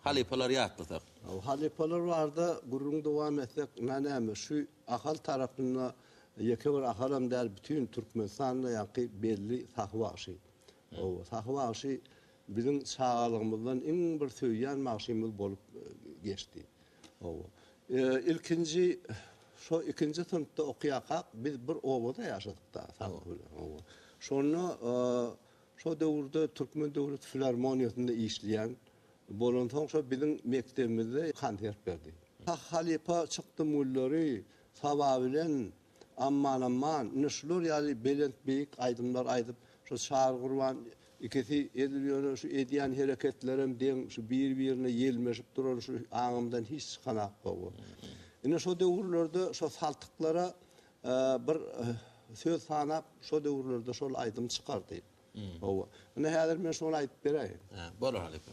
Halypalary ýatlasak. Halypalar barada gürrüň dowam etsek, ynha näme, şu Ahal tarapynda ýeke bir Ahalam däl, bütin Türkmenistanda ýaňky belli Sahy bagşy. Hawa, Sahy bagşy biziň çagalygymyzdan iň bir söýýän bagşymyz bolup geçdi. Hawa. Ilkinji şo ikinji synpda okaýarkak biz bir obada ýaşadyk-da Sahy bilen. Hawa. Şonda Şo döwürde Türkmen döwlet filarmoniýasynda işleýän bolansoň şo biziň mekdebimizde konsert berdi. Halypa çykdym gülleri, Saba bilen, Amman amman, ine şular ýaly belent beýik aýdymlar aýdyp, şo Çary Gurban ikisi edil ýöne şu edýän hereketlerem deň şu bir-birine ýelmeşip duran şu aňymdan hiç çykanak gowy. Ine şo döwürlerde şo saltyklara Bir söz sanap şo döwürlerde şol aýdym çykardy. Hawa. Ine häzir men şony aýdyp beräýin. Hä, bolar halypa.